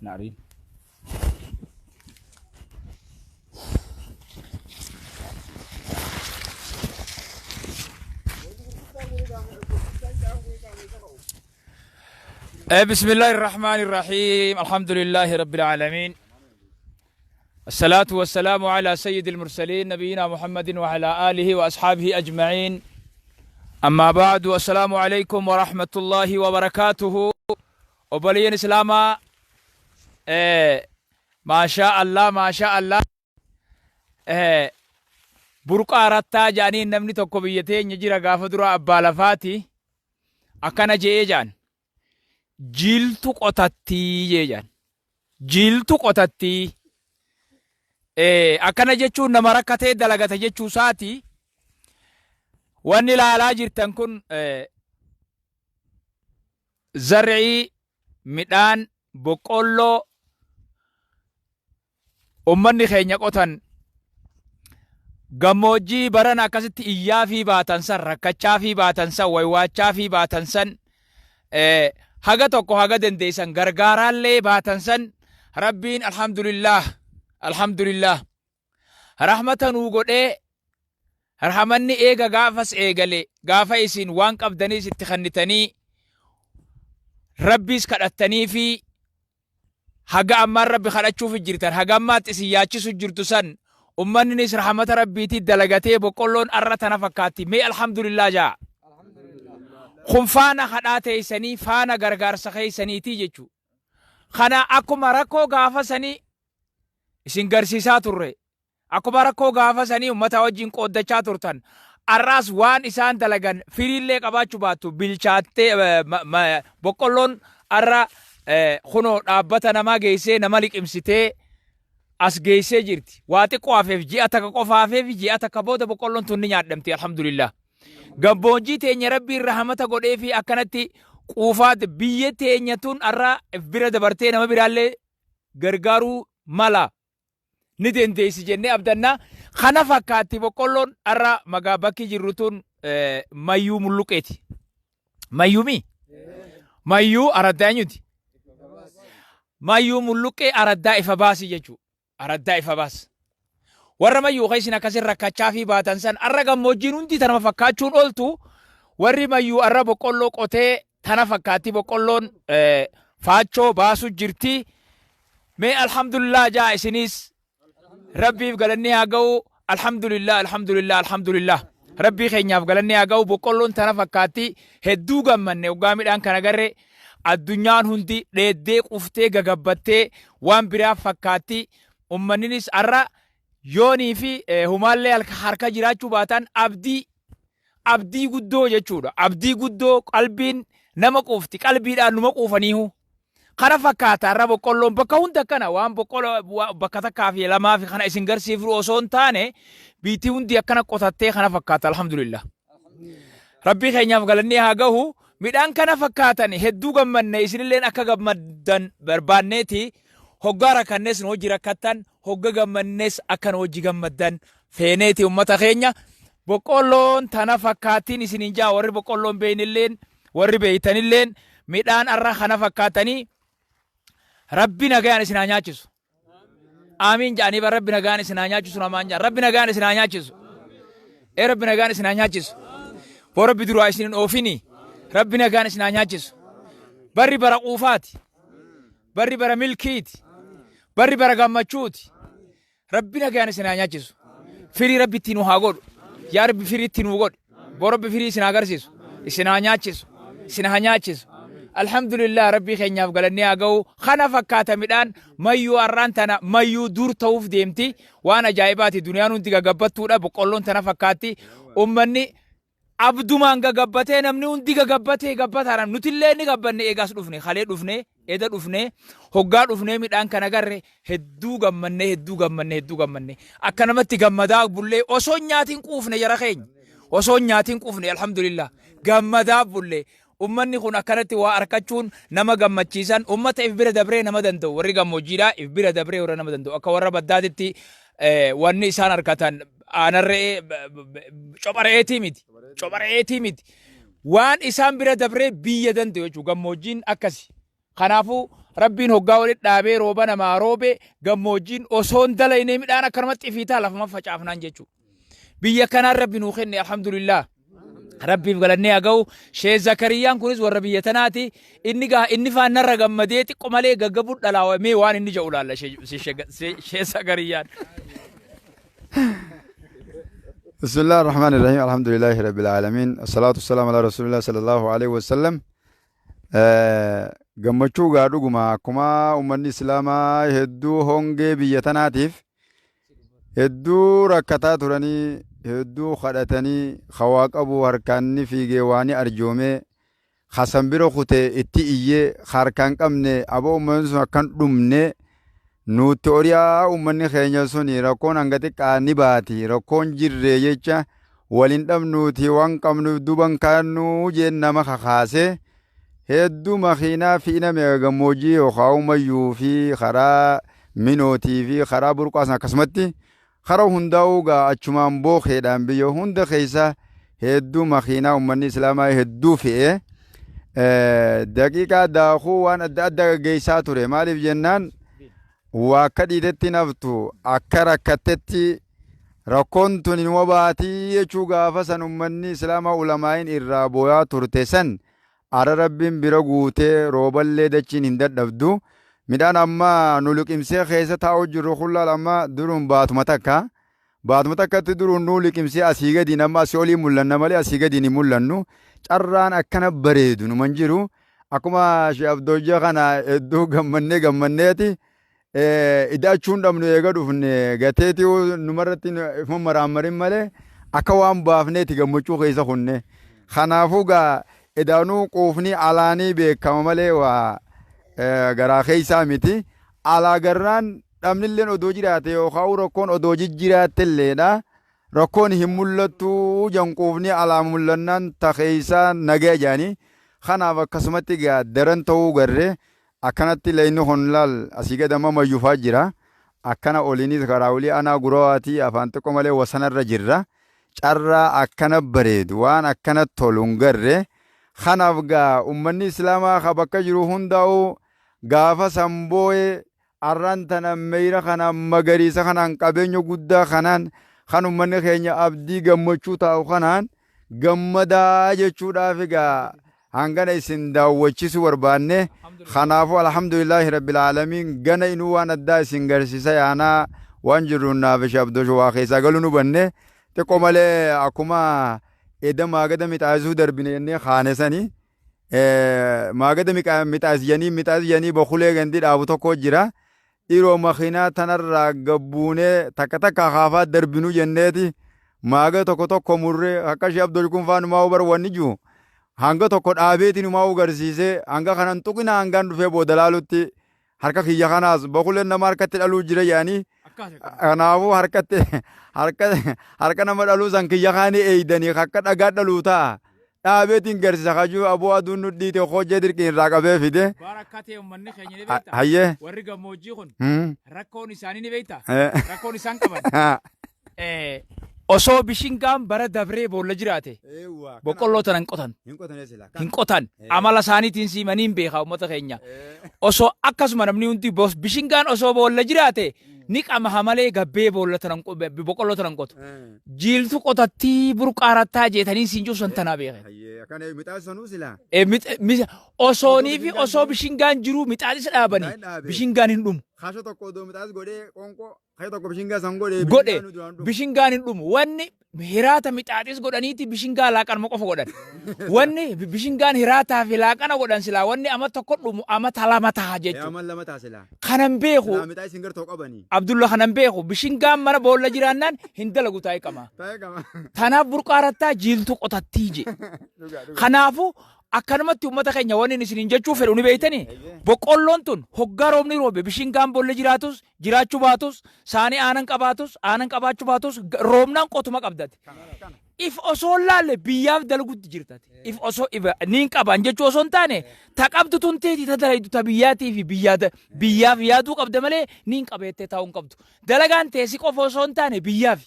Naariin. بسم الله الرحمن الرحيم، الحمد لله رب العالمين، الصلاة والسلام على سيد المرسلين نبينا محمد وعلى آله وأصحابه أجمعين، أما بعد، السلام عليكم ورحمة الله وبركاته. Obboleeyyan Islaamaa، maashaa Allah، maashaa Allah. Burqaa rattaa jedhaniin namni tokko biyya teenya jira, gaafa dura abbaa lafaati akkana je'ee jedhan, jiiltu qotattii jee jedhan, jiiltu qotattii. Akkana jechuun nama rakkatee dalagata jechuu isaati. Wanni ilaalaa jirtan kun zar'ii midhaan boqqoolloo ummanni keenya qotan. Gammoojjii barana akkasitti iyyaa fi baatan san, rakkachaa fi baatan san, waywaachaa fi baatan san, haga tokko haga dandeessan gargaaraallee baatan san, Rabbiin alhamdulillah, alhamdulillah, rahmata nuu godhee. Rahamanni eega gaafas eegale, gaafa isin waan qabdaniis itti kennitanii, Rabbiis kadhattanii fi haga ammaan Rabbi kadhachuuf jirtan, haga ammaatti isin yaachisu jirtu san, ummanninis rahamata Rabbiitii dalagatee boqqolloon arra tana fakkaatti. Mee alhamdulillah jaa. Kun faana kadhaa teessanii, faana gargaarsa keessaniitii jechuu. Kana akkuma rakkoo gaafa sanii isin garsiisaa turre, akkuma rakkoo gaafa sanii ummata wajjin qooddachaa turtan, arraas waan isaan dalagan firiillee qabaachuu baattu bilchaattee boqqolloon arra kunoo dhaabbata namaa geessee nama liqimsitee as geessee jirti. Waa xiqqoo hafeef, ji'a takka qofa hafeef, ji'a takka booda boqqolloon tun ni nyaadhamti, alhamdulillah. Gammoojjii teenya Rabbiin rahamata godhee fi akkanatti quufaate biyya teenya tun arra bira dabartee nama biraallee gargaaruu mala ni dandeessi jennee abdannaa. Kana fakkaatti boqqolloon har'a magaa bakki jirru tun Mayyuu Mulluqeeti. Mayyuumi? Mayyuu araddaa eenyuti? Mayyuu Mulluqee, araddaa ifa baasii jechuudha. Araddaa ifa baas. Warra Mayyuu kan isin akkasin rakkachaa fi baatan san, har'a gammoojjiin hundi tanama fakkaachuun ooltu. Warri Mayyuu har'a boqqolloo qotee tana fakkaatti, boqqolloon faachoo baasu jirti. Mee alhamdulillah jaa isinis. Rabbiif galanni haa ga'u. Alhamdulillah, alhamdulillah, alhamdulillah. Rabbii keenyaaf galanni haa ga'u. Boqqolloon tana fakkaatti. Hedduu gammanne hoggaa midhaan kana garre. Addunyaan hundi dheeddee quftee gagabbattee waan biraa fakkaatti. Ummanninis har'a yoonii fi humaallee harka jiraachuu baatan abdii abdii guddoo jechuudha. Abdii guddoo qalbiin nama quufti, qalbiidhaan numa quufaniihu. Kana fakkaata har'a boqqolloon bakka hunda akkana. Waan boqqolloo bakka takkaa fi lamaa fi kana isin garsiifnu osoo hin taane, biitti hundi akkana qotattee kana fakkaata, alhamdulillah. Rabbii keenyaaf galanni haa gahu. Midhaan kana fakkaatan hedduu gammanne, isinilleen akka gammaddan barbaanneeti. Hoggaa rakkannes nu hojii rakkattan, hogga gammannes akka nu hojii gammaddan feeneeti. Ummata keenya, boqqolloon tana fakkaattiin isiniin jaa. Warri boqqolloon beeynilleen, warri beeytanilleen, midhaan arra kana fakkaatanii Rabbi nagayaan isin haa nyaachisu. Aamiin jedhanii bara Rabbi nagaan isin haa nyaachisu namaan jedhan. Rabbi nagaan isin haa nyaachisu. Ee, Rabbi nagaan isin haa nyaachisu. Boo Rabbi duraa isin hin oofini. Rabbi nagaan isin haa nyaachisu. Barri bara quufaati. Barri bara milkiiti. Barri bara gammachuuti. Rabbi nagaan isin haa nyaachisu. Firii Rabbi itti nu haa godhu. Yaa Rabbi, firii itti nu godhi. Boo Rabbi firii isin haa agarsiisu. Isin haa nyaachisu. Isin haa nyaachisu. Alhamdulillah, Rabbii keenyaaf galanni haa ga'u. Kana fakkaata midhaan Mayyuu har'aan tana. Mayyuu dur ta'uuf deemti. Waan ajaa'ibaati. Duniyaan hundi gagabbattuudha. Boqqolloon tana fakkaatti. Ummanni abdumaan gagabbatee, namni hundi gagabbatee gabbataadhaan, nutillee ni gabbanne. Eegaas dhufne, kalee dhufne, eda dhufne, hoggaa dhufnee midhaan kana garre hedduu gammanne, hedduu gammanne, hedduu gammanne. Akka namatti gammadaa bullee, osoo hin nyaatiin quufne jara keenya, osoo hin nyaatiin quufne. Alhamdulillah, gammadaa bullee. Ummanni kun akkanatti waa arkachuun nama gammachiisan. Ummata if bira dabree nama danda'u, warri gammoojjiidhaa if bira dabree warra nama danda'u. Akka warra baddaatitti wanni isaan argatan aanan re'ee, copha re'eetii miti, copha re'eetii miti. Waan isaan bira dabree biyya danda'u jechuudha. Gammoojjiin akkasi. Kanaafuu Rabbiin hoggaa walitti dhaabee rooba namaa roobe gammoojjiin osoo hin dalaynee midhaan akkanumatti ifiitaa lafuma facaafnaan jechuudha. Biyya kanaan Rabbi nuu kenne alhamdulillah. Rabbiif galannee haa ga'u. Sheek Zakariyyaan kunis warra biyya tanaati. Inni gaa inni faan narra gammadee xiqqo malee gaggabuun dhalaawamee waan inni jedhu laalla Sheek Zakariyyaan. بسم الله الرحمن الرحيم، الحمد لله رب العالمين، الصلاة والسلام على رسول الله صلى الله عليه وسلم. Gammachuu gaa dhuguma akkuma uummanni islaamaa hedduu hongee biyya tanaatiif hedduu rakkataa turanii, hedduu kadhatanii, hawaa qabu harkaan ni fiigee waan arjoomee hasan bira kutee itti iyyee harkaan qabne aboo uummanni sun akkan dhumne nutti oriyaa, uummanni keenya suni rakkoon hanga xiqqaa ni baati, rakkoon jirree jecha waliin dhabnuuti, waan qabnuuf duban kaannuu jeen nama kakaasee hedduu makiinaa fi'iname gammoojjii yookaan mayyuu fi karaa minootii fi karaa burqaasan akkasumatti karaa hundaa'uu gaa achumaan bookeedhaan biyya hunda keessa hedduu makiinaa uummanni islaamaa hedduu fe'ee daqiiqaa daakuu waan adda addaa gaggeessaa ture. Maaliif jennaan, waa akka dhiitetti naftu akka rakkattetti rakkoon tun inuma baatii jechuu gaafa san uummanni islaamaa ulamaa'iin irraa booyaa turte san ara Rabbiin bira guutee rooballee dachiin hin dadhabdu. Midhaan amma nu liqimsee keessa taa'u jirru kullaal amma duruun baatuma takka baatuma takkatti duruun nu liqimsee asii gadiin amma asii olii mul'anna malee asii gadiin hin mul'annu. Carraan akkana bareedu numan jiru. Akkuma Sheekh Abdooyyee kana hedduu gammannee gammanneeti ida'achuun dhabnu eega dhufne gateetii numarratti ifuma maraammarin malee akka waan baafneeti gammachuu keessa kunne. Kanaafuu gaa edaanuu quufni alaanii beekama malee waa garaa keessaa miti. Alaa garraan dhabnilleen odoo jiraate yookaan rakkoon odoo jijjiraattelleedha. Rakkoon hin mul'attu janquufni alaa mul'annaan ta keessaa nagaya jedhanii. Kanaaf akkasumatti gaa daran ta'uu garree akkanatti layni kun laal asii gad amma mayyufaa jira. Akkana oliinis karaa olii anaa gurawaatii afaan xiqqoo malee wasanarra jirra. Carraa akkana bareedu waan akkana tolu hin garre. Kanaaf gaa uummanni islaamaa ka bakka jiru hundaa'u gaafa san boo'ee arraan tana meeyra kanaan magariisa kanaan qabeenya guddaa kanaan kan uummanni keenya abdii gammachuu taa'u kanaan gammadaa jechuudhaaf egaa hangana isin daawwachiisuu barbaanne. Kanaafuu alhamdulillaahi rabbil aalamiin, gana inuu waan addaa isin garsiisa yaanaa waan jirru naaf shabdosho waa keessaa galuu nu banne xiqqoo malee akkuma eda maagada mixaasisuu darbine jennee kaane sanii maagada mixaasiyanii mixaasiyanii bokulee gandi dhaabu tokko jira. Dhiiroo makiinaa tanarraa gabbuunee takka takka kaafaa darbinuu jenneeti maaga tokko tokko murree akka ishee Abdul kun faanumaa bar wanni jiru hanga tokko dhaabeetiin umaa garsiisee hanga kanan tuqina hangaan dhufee booda laalutti harka kiyya kanaas bokuleen nama harkatti dhaluu jira jedhanii. Kanaafuu harkatti harka harka nama dhaluu san kiyya kaanii eeydanii akka dhagaa dhaluu ta'a dhaabeetiin garsiisa kajuu aboo aduun nu dhiite hojjee dirqiin irraa qabee fide. Barakatee uummanni keenya ni beekta. Hayyee. Warri gammoojjii kun rakkoon isaanii ni beekta. Eh. Rakkoon isaan qaban. Osoo bishingaan bara dabree boolla jiraate boqqolloo tana hin qotan. Hin qotan sila. Hin qotan. Amala isaaniitiin siimanii hin beekaa uummata keenya. Osoo akkasuma namni hundi bishingaan osoo boolla jiraate ni qamaha malee gabbee boolla tana hin boqqolloo tana hin qotu. Jiiltu qotattii burqaarattaa jeetanii siin jiru san tanaa beekan. Hayyee, akkana mixaasanuu sila. Osoonii fi osoo bishingaan jiruu mixaanis dhaabanii Mixaanis dhaabe. bishingaan hin dhumu. Kaasha tokko odoo mixaas godhee qoonqoo kaasha tokko bishingaa san godhee Godhe bishingaa nu duraan dhumu. Bishingaan hin dhumu. Wanni hiraata mixaaxis godhaniiti bishingaa laaqanuma qofa godhan. Wanni bishingaan hiraataa fi laaqana godhan silaa wanni ama tokko dhumu amata lama taha jechuudha. Amal lama ta'a sila. Kanan beeku Silaa mixaas hin gartoo qabanii. Abdulla, kanan beeku bishingaan mana boolla jiraannaan hin dalagu taa'ee qama. Taa'ee qaba. Tanaaf burqaarattaa jiiltu qotattii je. Dhugaa dhugaa. Kanaafuu akkanumatti uummata keenya wanni isiniin jechuu fedhu ni beektanii, boqqolloon tun hoggaa roobni roobe bishingaan boolla jiraatus jiraachuu baatus, saanii aanan qabaatus aanan qabaachuu baatus, roobnaan qotuma qabdati. If osoo hin laalle biyyaaf dalagutti jirta. If osoo niin qaban jechuu osoo hin taane ta qabdu tun teeti ta dalaydu ta biyyaatii fi biyyaaf yaaduu qabda malee niin qaba jettee taa'uu hin qabdu. Dalagaan tee si qofa osoo hin taane biyyaaf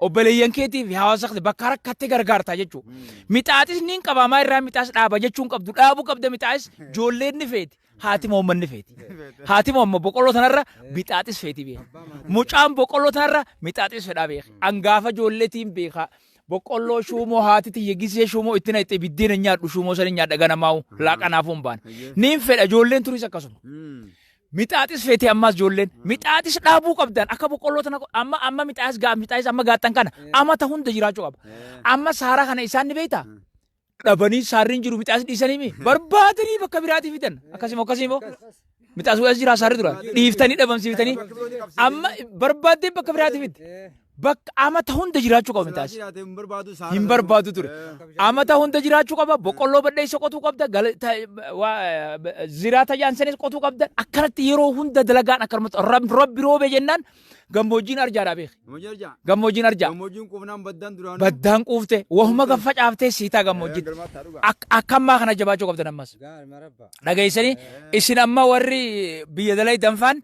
obboleeyyan keetii fi hawaasa kee bakka rakkatte gargaarta jechuudha. Mixaaxis niin qabaa maa irraa mixaas dhaaba jechuu hin qabdu. Dhaabuu qabda mixaaxis ijoolleen ni feeti. Haati moomman ni feeti. Haati moomma boqqolloo tanarra mixaaxis feeti beeka. Mucaan boqqolloo tanarra mixaaxis fedhaa beeka. Angaafa ijoolleetiin beeka. Boqqolloo shuumoo haati tiyya gisee shuumoo itti naqxee biddeena nyaadhu shuumoo san nyaadha ganamaa'u laaqanaafuu hin baane. Niin fedha ijoolleen turis akkasuma. Mixaaxis feeti ammaas ijoolleen. Mixaaxis dhaabuu qabdan akka boqqolloo tana amma amma mixaaxis gaa mixaaxis amma gaattan kana amata hunda jiraachuu qaba. Amma saaraa kana isaan ni beektaa? Dhabanii saarriin jiru mixaas dhiisanii mi barbaadanii bakka biraatii fidan akkasuma akkasuma mixaas as jira saarri dura dhiiftanii dhabamsiiftanii amma barbaaddee bakka biraatii fidde bakka amata hunda jiraachuu qaba mixaas hin barbaadu ture amata hunda jiraachuu qaba boqqolloo badheessa qotuu qabda ziraa tajaan sanis qotuu qabda akkanatti yeroo hunda dalagaan akkanumatti rabbi roobe jennaan gammoojjiin arjaadhaa beeki. Gammoojjiin arjaa. Gammoojjiin quufnaan baddaan duraanuu. Baddaan quufte wahuma gaffacaaftee siitaa gammoojjitti. Akka ammaa kana jabaachuu qabdan ammas. Dhageessanii isin amma warri biyya dalaydan faan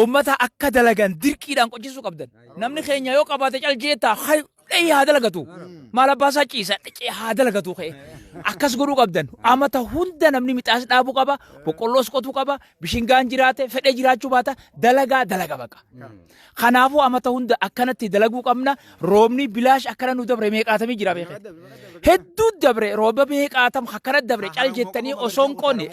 ummata akka dalagan dirqiidhaan qochisuu qabdan. Namni keenya yoo qabaate caljeettaa dhahii haa dalagatu. Maal abbaa isaa ciisa haa dalagatu ka'e. Akkas godhuu qabdan. Amata hunda namni mixaas dhaabuu qaba, boqqolloos qotuu qaba, bishingaan jiraate, fedhee jiraachuu baata, dalagaa dalaga baqa. Kanaafuu amata hunda akkanatti dalaguu qabna. Roobni bilaash akkana nu dabre meeqaatamii jira beekee. Hedduu dabre rooba meeqaatam akkana dabre cal jettanii osoo hin qonne.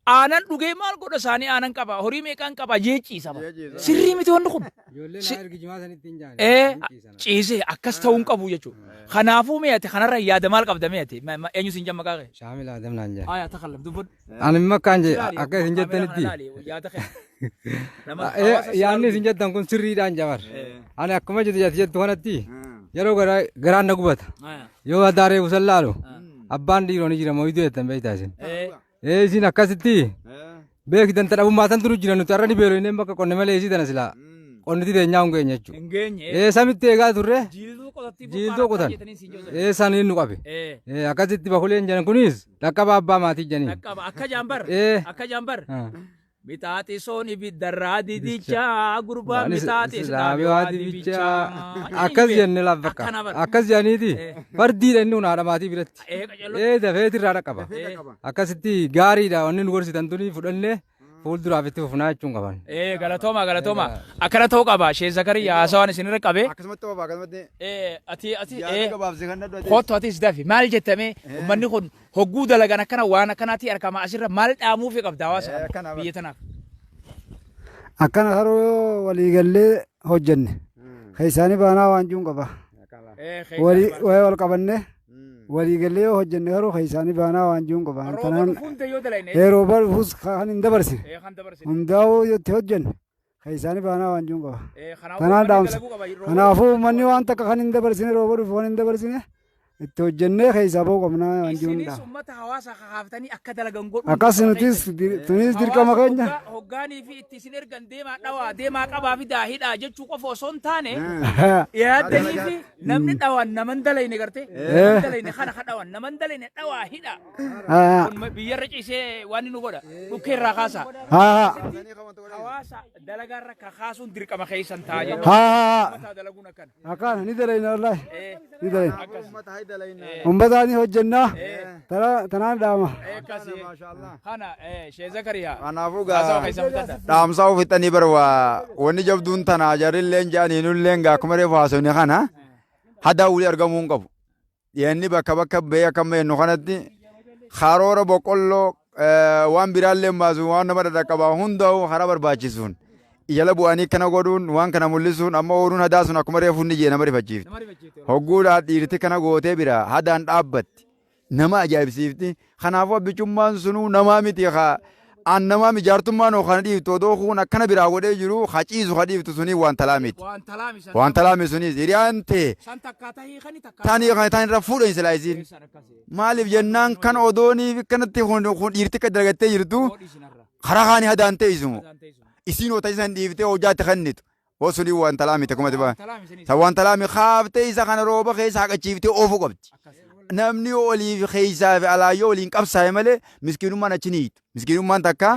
Aanan dhugee maal godha isaanii aanan qaba horii meeqaan qaba jee ciisa bara. Sirrii miti wanni kun. Ijoolleen haa ergi jimaa sanitti hin jaane. Ciisee akkas ta'uu hin qabu jechuudha. Kanaafuu mee ati kanarra yaada maal qabda mee ati eenyu siin jamma qaaqee? Shaamil Adam naan jedhan. Aya takallam dubbadhu. Ani immoo akkaan jedhe akka isin jettanitti. Yaada kee. Yaadni isin jettan kun sirriidhaan jabar. Ani akkuma jettu ati jettu kanatti yeroo garaan na gubata. Yoo addaa reefu san laalu abbaan dhiiroo ni jira mooyituu jettan beektaa isin. Isin akkasitti beektan dhabummaa tan turu jira nuti har'a ni beelu inni bakka qonne malee isii tana silaa qonniti teenyaa hin geenye jechuudha. Hin geenye. Samitti eegaa turre Jiilduu qotatti jiilduu qotan. Saniin nu qabe. Akkasitti bakuleen jedhan kunis dhaqqaba abbaa maatii jedhanii. Dhaqqaba akka jaambar. Akka jaambar. Mixaaxisoon ibiddarraa didichaa gurbaan mixaaxis dhaabee waa dibichaa. Akkas jenne laaf bakka. Akkas jedhaniiti fardiidha inni kun haadha maatii biratti. Dafeetirraa dhaqqaba. Akkasitti gaariidha wanni nu gorsitan tuni fudhannee fuulduraaf itti fufnaa jechuun qaban. Galatooma galatooma. Akkana ta'uu qaba. Sheek Zakariyaa haasawaan isinirra qabe. Akkasumatti qaba akkasumatti. Ati ati Yaada gabaabsee kan dhadhu ati. Kottu atis dafi maal jettamee uummanni kun hogguu dalagan akkana waan akkanaatti argama asirra maal dhaamuufi qabda hawaasa Akkana biyya tanaaf. Akkana haroo waliigallee hojjenne. Keessaanii baanaa waan jiruun qaba. Walii wal qabanne waliigallee yoo hojjenne haroo keessaanii baanaa waan jiruun qaba. Rooba Tanaan dhufu hunda yoo dalayne. yeroo dhufuus kan hin dabarsine. Kan dabarsine. Hundaa'uu itti hojjenne keessaanii baanaa waan jiruun qaba. Kanaafuu Tanaan uummanni dhaamsa. dalaguu qaba. Rooba Kanaafuu uummanni waan takka kan hin dabarsine rooba dhufu kan hin dabarsine itti hojjennee keessaa ba'uu qabnaa waan jiruun Isinis dhaama. uummata hawaasa kakaaftanii akka dalagan godhuun Akkas dirqama nutis keessan. tunis dirqama Hawaasa keenya. hoggaanii fi itti isin ergan deemaa dhawaa deemaa qabaa fi daahidhaa jechuu qofa osoo hin taane yaaddanii fi namni dhawan naman dalayne gartee naman dalayne kana ka dhawan naman dalayne dhawaa hidhaa. Kun biyyarra ciisee waan inni nu godha dhukkee irraa kaasa. Hawaasa dalagaarra kakaasuun dirqama keessan ta'a jechuudha. Uummataa dalaguun akkana. Akkana ni dalayna wallaahi ni dalayna. Uummata hay dalayna. Uummataa ni hojjennaa tanaan dhaama. Akkasi. Kana Sheek Zakariyaa. Kanaafuu Haasawa gaa keessan fudhadha. dhaamsaa ofittanii barwa wanni jabduun tana jarrilleen jedhanii nulleen gaa akkuma reefu haasofne kana hadaa wulii argamuu hin qabu. Dhiyaanni bakka bakka ba'ee akka amma kanatti karoora boqqolloo waan biraallee baasu waan nama dhadhaqqabaa hundaa'u karaa barbaachisuun jala bu'anii kana godhuun waan kana mul'isuun amma oonuun hadaa sun akkuma reefu inni jee nama rifachiifti. Nama rifachiifte. Hogguudhaa dhiirti kana gootee bira hadaan dhaabbatti nama ajaa'ibsiifti. Kanaafuu abbichummaan sunuu namaa miti haa an namaa mijaartummaan hoo kana dhiiftu odoo kun akkana biraa godhee jiru ha ciisu ha dhiiftu sunii waan talaa miti. Waan talaami san. Waan talaami sunis hiriyaan tee San takkaa tahii kani takkaa. tanii kana tan irra fuudhan silaa isiin. San akkasi. Maaliif jennaan kan odoonii fi kanatti kun dhiirti akka dalagattee jirtu Godhi isinarra. karaa kaanii hadaan ta'e isumu. Hadaan ta'e isuma. Isiin hoo taasisan dhiiftee hojjaatti kennitu. Hoo sunii waan talaa miti akkuma Waan talaa miti. San waan talaa miti kaaftee isa kana rooba keessa haqachiiftee oofuu qabdi. Namni yoo olii fi keessaa fi alaa yoo waliin qabsaa'e malee miskiinummaan achi ni hiitu. Miskiinummaan takka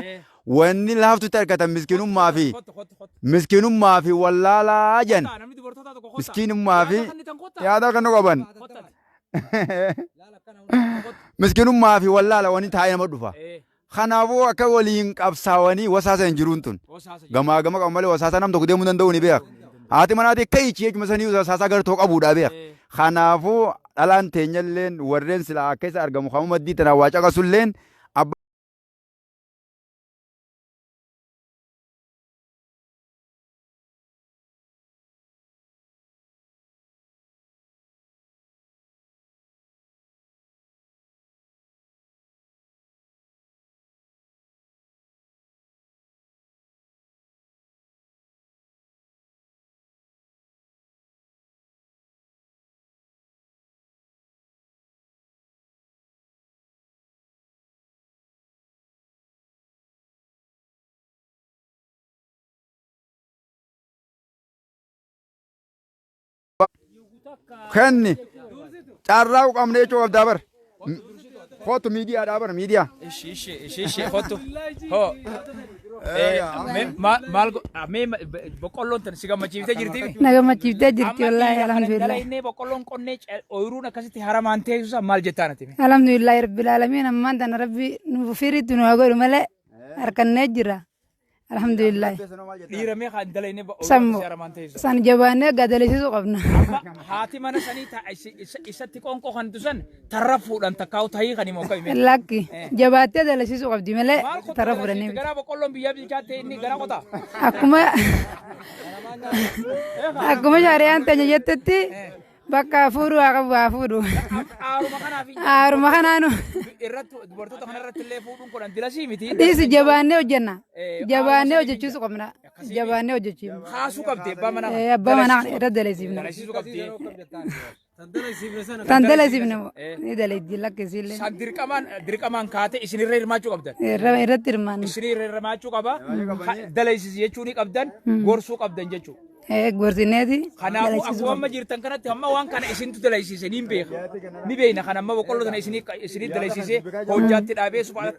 wanni laaftutti argatan miskiinummaa fi Kottu kottu kottu. miskiinummaa fi wallaalaa jan Kottaa namni dubartootaa tokko kottaa. miskiinummaa fi Yaada kennitan kottaa. yaada kan nu qaban Kottaa. miskiinummaa fi wallaala wanni taa'ee nama dhufa. Eh, Kanaafuu akka waliin qabsaawanii wasaasa hin jiruun tun. wasaasa jiru. Gamaa gama qabu malee wasaasa nam tokko deemuu danda'u ni beeka. Haati manaatii ka'ichi jechuun sanii wasaasa gartoo qabuudha beeka. Kanaafuu dhalaan teenyalleen warreen silaa akka isa argamu kan maddii tanaa waa caqasulleen kenni carraa qabne jechuu qabdaa bar. Kootu miidiyaadhaa bar miidiyaa. Ishi ishi ishi ishi kottu. Hoo. Eh, mee maal mee boqqolloon tan si gammachiiftee jirti? Na gammachiiftee jirti wallaahi alhamdulillah. Dalaynee boqqolloon qonnee ooyiruun akkasitti haramaan teessu maal jettaan ati? Alhamdulillah rabbil aalamiin ammaan tana rabbi nu firiitti nu haa godhu malee harkannee jira. Alhamdulillah. Dhiira mee kan dalaynee ooyiruun Sammu. akkasitti haramaan teessu. San jabaannee gadalisiisuu qabna. Amma haati mana sanii isatti qoonqoo kan tusan tarra fuudhan takkaa'u tahii kan himu akka hime. Lakki jabaattee dalasiisuu qabdi malee Maal qotaa tarra fuudhanii miti. Garaa boqqolloon biyyaa bilchaatte inni garaa qotaa. Akkuma shaariyaan teenya jettetti bakka fuudhu haa qabu haa fuudhu. Aaruma kanaaf Aaruma kanaanu irratti dubartoota kana irratti illee fuudhuun kun dilasii miti. Dhiisi jabaannee hojjenna. Jabaannee hojjechiisuu qabna. Jabaannee hojjechiifna. Haasuu qabdi abbaa manaa. Abbaa manaa irra dalasiifna. Dalasiisuu qabdi. Tan dalasiifne moo ni dalaydi lakkisiillee. San dirqamaan kaate isinirra hirmaachuu qabdan. Irratti hirmaanna. Isinirra hirmaachuu qaba. Dalaysiisi jechuu ni qabdan. Gorsuu qabdan jechuudha. Gorsineeti. Kanaafuu akkuma amma jirtan kanatti hamma waan kana isintu dalaysiise ni beeka. Ni beekna kan amma boqqolloo sana isinii dalaysiise hojjaatti dhaabee suphaatti.